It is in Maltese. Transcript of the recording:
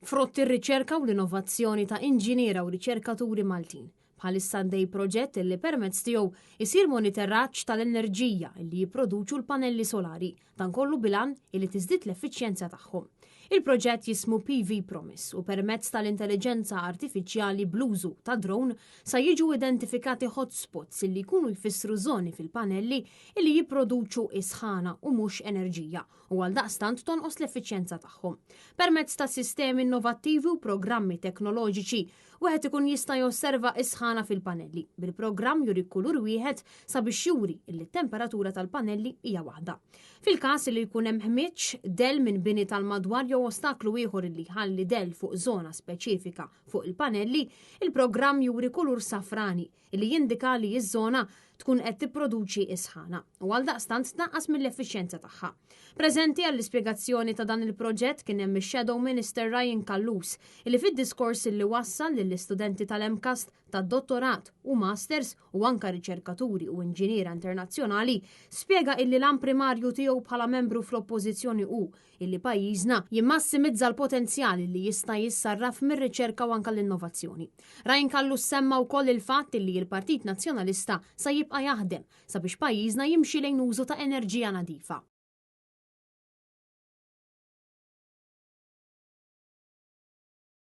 Frott ir-riċerka u l-innovazzjoni ta' inġiniera u riċerkaturi Maltin. Bħalissa għaddej proġett li permezz tiegħu isir monitoraġġ tal-enerġija li jipproduċu l-panelli solari, dan kollu bil-għan li tiżdied l-effiċjenza tagħhom. Il-proġett jismu PV Promise u permezz tal-intelliġenza artifiċjali bl-użu ta' drone sa jiġu identifikati hotspots li jkunu jfissru żoni fil-panelli li jipproduċu isħana u mhux enerġija u għaldaqstant tonqos l-effiċjenza tagħhom. Permezz ta' sistemi innovattivi u programmi teknoloġiċi, wieħed ikun jista' josserva is-sħana fil-panelli. Bil-programm juri kulur wieħed sabiex juri li t-temperatura tal-panelli hija waħda. Fil-każ li jkun hemm ħmiġ, dell minn bini tal-madwar jew ostaklu ieħor li jħalli dell fuq żona speċifika fuq il-panelli, il-programm juri kulur safrani li jindika li ż-żona tkun qed tipproduċi isħana u għaldaqstant tnaqqas mill-effiċjenza tagħha. Preżenti għall-ispjegazzjoni ta' dan il-proġett kien hemm ix-Shadow Minister Ryan Callus li fid-diskors li wassal lill-istudenti tal-MCAST tad-dottorat u masters u anka riċerkaturi u inġiniera internazzjonali spjega illi l-għan primarju tiegħu bħala membru fl-oppożizzjoni hu illi pajjiżna jimmassimizza l-potenzjal li jista' jissarraf mir-riċerka u anka l-innovazzjoni. Ryan Callus semma wkoll il-fatt illi l-Partit Nazzjonalista sa jibqa' jaħdem sabiex pajjiżna jimxi lejn użu ta' enerġija nadifa.